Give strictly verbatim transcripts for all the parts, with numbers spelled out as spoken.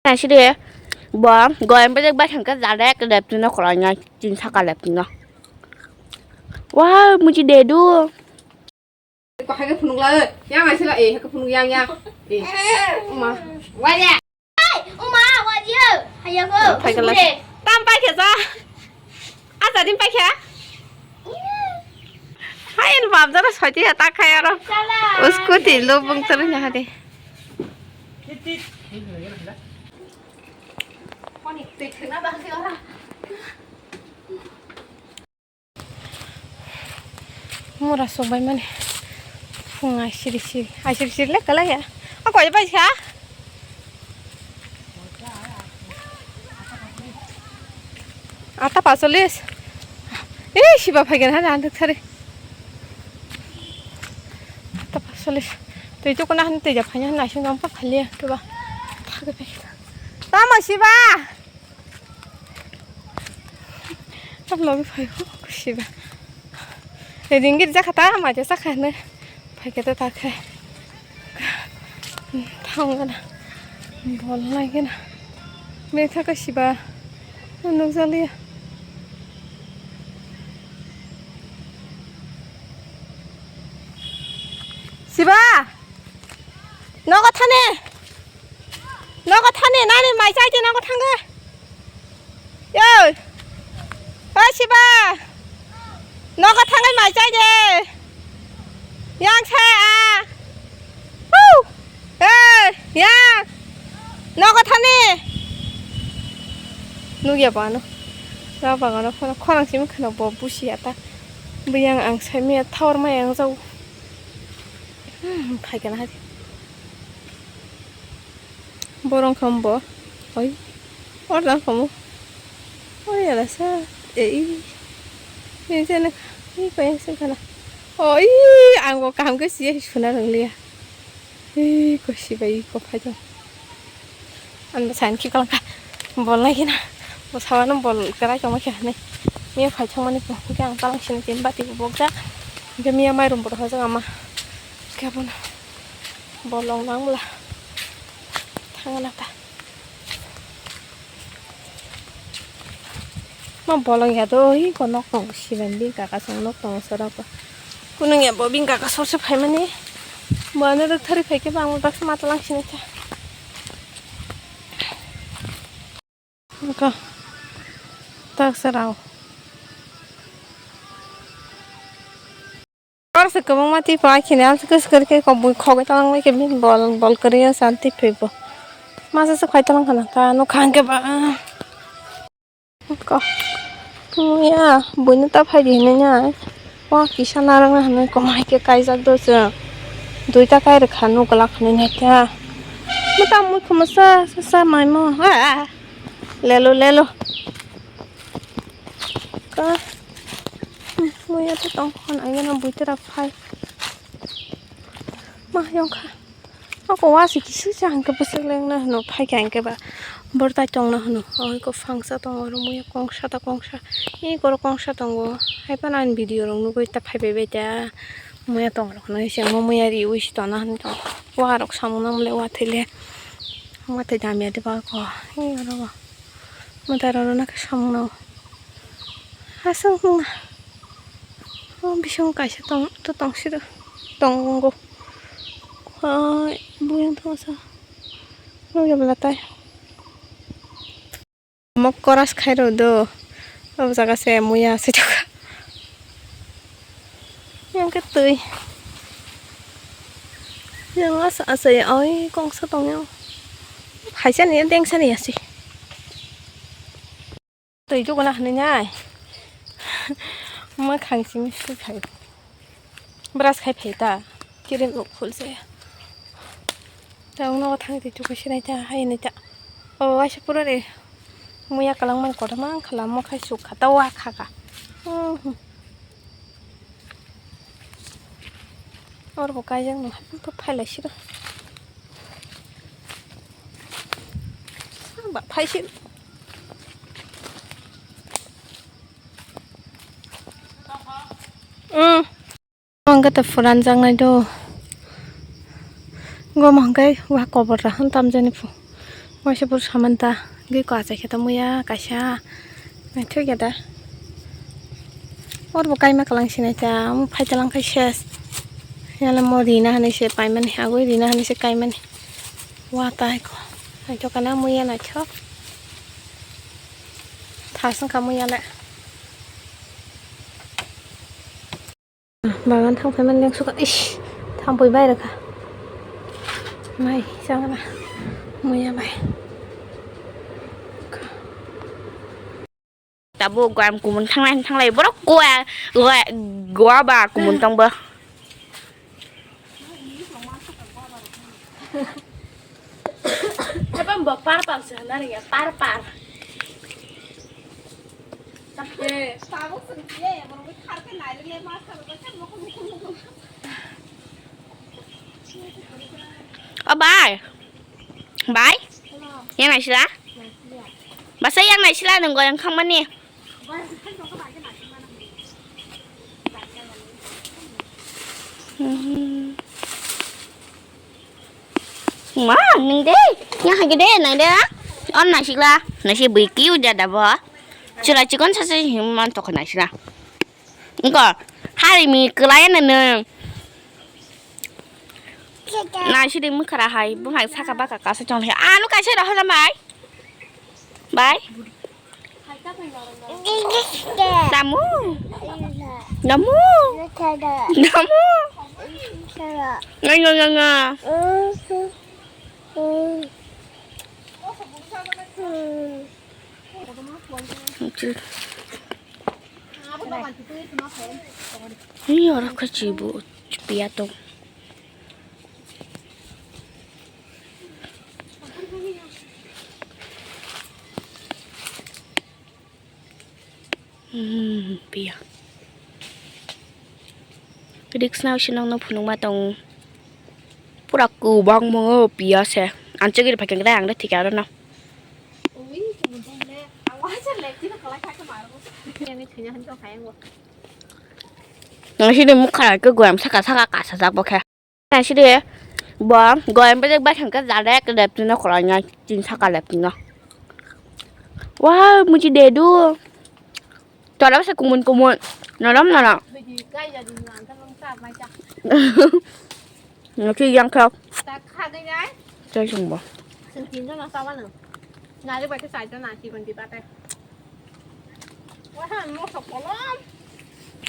Aside bo goyam bejak bai thangkhe direct leptino kwlainai, tin saka leptino. Wow, muji dedu. Ko hai ke phunuk la, yang asila, eh, hai ke phunuk yang, yang. Eh, uma. Wajah. Uma, wajah. Hai ko. Tam pai khe ja. Acha din pai khe. Hai en bab jara soti ya ta khai aro. Scooty lo bung turu nya hade. Mura sokbai mani phung ai siri siri, ai siri siri le kalai ya. A koi bai sa? Ata pasolis. Eh, siba phaigen ha jan thari. Ata pasolis. Tei to kona han tei ja phanya han aising dong pa khali ya to ba. Thagi pai. Tamo siba. Tam logi phai ho siba. Ringit jakha ta maja sakha ne. Phai khe ta ta khe. Thang gana. Bol lai gana. Betha ka siba. Nuk jaliya. Siba. Nogo thani. Nogo thani nani mai chai de nogo thangwi. Yo. Oi siba. Nogo thangwi mai chai de. Yang sa a. Hu. Oi, yang. Nogo thani. Nugya bano. Ra bagano khona khorang simi khana bo busi ata. Biyang ang sai miya thawar mai ang jau. Hmm, phai kana hai. Borong khambo. Oi. Or dang khamu. Oi ala sa. Ei. Ni jene. Ni ko yang sing kana. Oi, ang bo kaham ke siya suna rang liya. Ei, ko sibai ko phai jang. Ang bo sain ki kalang ka. Bol nai kina. Bo sawa no bol kara kama kya ne. Ni phai chang mani ko. Kya ang talang sini tin bati bo bok ja. Kya miya mai rum bo ha jang ama. Kya bo na. Bolong nang bla. Thang na ta. Ma bolong ya do hi ko nok tong siben bini kaka song nok tong sora ko. Kunung ya bo bini kaka sor se phai mani. Bo ano rwk thari phai khe bang baksa mata lang sini cha. Ka. Tak sarao. Ar se kwbangma twi pha khini, al se kwswk kwrwi khe kok bui khogwi tongwng khe bini bol, bol kwrwi o santi phaibo. Masa se khoi tongwng khana ta nukha hwnkhe ba. Ko. Muya, buino ta phai di hinwi ya. Wa kisa narwkna hinwi koma hai khe kaijak do chwng. Duita kai rwkha nuk glak hinwi naikha. Mwta mui khumasa sa sa maimo. Ah, ah. Lelo, lelo. Ka. Muya to tong khon aigana buitera phai. Ma yongkha. Ako wasi kisi cha hwnkhe bwswk lengna hwno phaikha hwnkhe ba bortai tongna hwno. Oiko phangsa tongo oro muya kongsa ta kongsa. Eko oro kongsa tongo. Haiphano ani video rok nugwi ta phaibai bai ta. Muya tongrok hwnwi se omo muya riwi se tongna hwnwi tongo. Wa rok samung nang bole wa thwi le. Wa thwi damya de ba ko. Ei oro bo. Mwtai rok no khe samung nang. Aswk wngna. O bising kaisa tong, to tong siro. Tongo. Hai, buyang thangsa. Nugya bwla tai. Mok koras khai rw do. O jaga se muya se jaga. Yang ke twi. Yang asa asa ya, oi kongsa tong yang. Haisa ni dengsa ni asi. Twi juguna hwnwi nai. Mwkhang simi su phai. Brush khai phai ta. Kirim rok khul se. Ta uno thang twi jugu sinai ta, hai nai ta. O waisa pura re. Muya kalang man kotor man khala mo khai suk kha ta wa kha ka. Mhm. Or bo kaijak no phailai siro. Ba phai siro. Mm. Ang kata furan jang nai do. Go mangkai wa kobor rahan tam jani phu. Waisa bur samanta, gwi kwchai khe ta muya kaisa. Naithok ya da. Or bo kaima kalang sinai ta, omo phai talang khai ses. Yala mo rina hinwi se paimani, agwi rina hinwi se kaimani. Wa ta hai ko. Naithok kana muya naithok. Thas wngkha muya le. Bagan thang phaimani lengsu kha. Ish, thampui bai rwkha. Mai chakra. Muya bai. Tabuk goyam kumun thanglai thanglai borok goya goya goya ba kumun tongbo. Hepa bo par par se na ringa par par. O bai. Bai. Yang naisila? Basa yang naisila nung goyang khangmani. Ma, nung de, yang hagi de, nai de. On naisila, naisi bui kiu jada bo. Chula chikon sasa him man tokha naisila. Engko, hari mi kelai na nung. Naisidi mukhara hai, buphang saka baka kasa chong lai. Anu kaisa rohor bai. Bai. Damu. Damu. Damu. Nga, nga, nga, nga. Ini orang kecil bu, piato. Hmm, piya. Riksnao se nokno phunukma tong. Pura kwbangma o piya se. Ang chagiri phaikhe ang da thika arona. Ang sini mukha ke goyam saka saka kasajak bo khe. Naisidi bo goyam bejak bai thangkhe direct leptino khwlainai tin saka leptino. Wow, muji dedu. Tola bwsa kumun kumun. Norom norom. Nasi yang kau. Chai sungbo.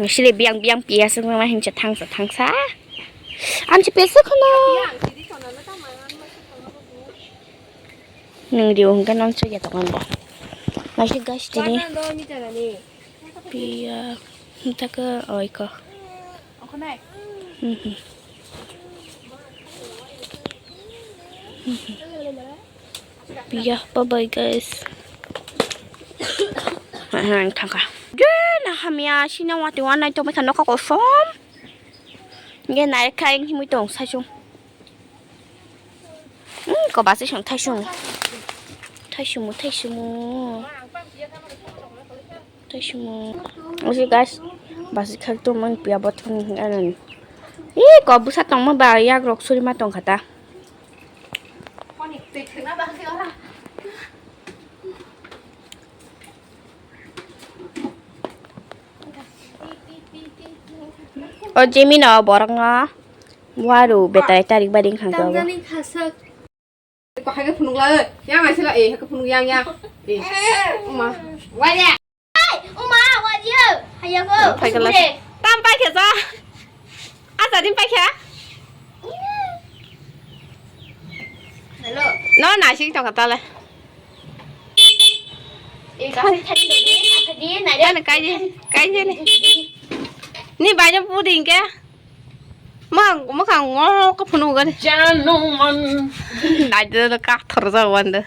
Sile biang biang piya sung ma hincha thangsa thangsa. Anchi pesa khana. Nung rio hingga non so ya tongan bo. Nasi gas tini. Piya hintaka oiko. Mhm. Piya bye bye guys. Ang thangka. Je na hamya sina wati wanai to mekha noka kosom. Nge nai khai himui tong saichung. Hmm, ko basi song thaisung. Thaisumu, thaisumu. Thaisumu. Osi guys, basi khak to man piya bothong anan. Ih, ko busa tongma ba yak rok suri ma tong khata. O Jimmy no borok no waru betai tarik bari wngkha khe obo. Tamjani khasak. Ko hai khe phunukla, oi. Yang aisila, eh, hai khe phunuk yang, yang. Eh. Uma. Waya. Ai, uma, wadiyo. Hayago. Phai kala. Tam pai khe ja. Acha din pai khe. Hello. No, na sing tong kata le. Eh, kasi thani dodi, kasi di, na. Kan kai di, kai di ni. Ni banyak puding ke. Mang, mukhang ngo ka phunu gani. Januman. Naide ka thor ja wande.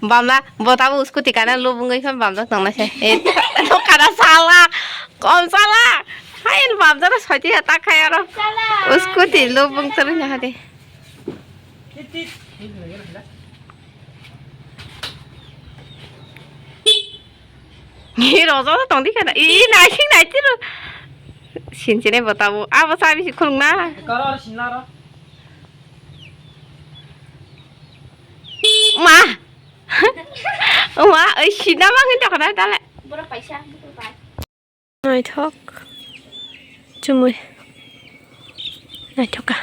Bamla, bota bu scooty kana lubung ngai kan bamla tong na se. Eh, to kana sala. Kom sala. Hain bamla na soti ta khai aro. Scooty lubung terus na hade. Ni rojo tong di kana. I naising nai tiro. Sinchine bota bu. Abo sabi si khulung na. Karo aro sinna aro. Ma. Oma, oi sina mangin tokna dale. Borok kaisa, borok bai. Naithok. Chumui. Naithok ka.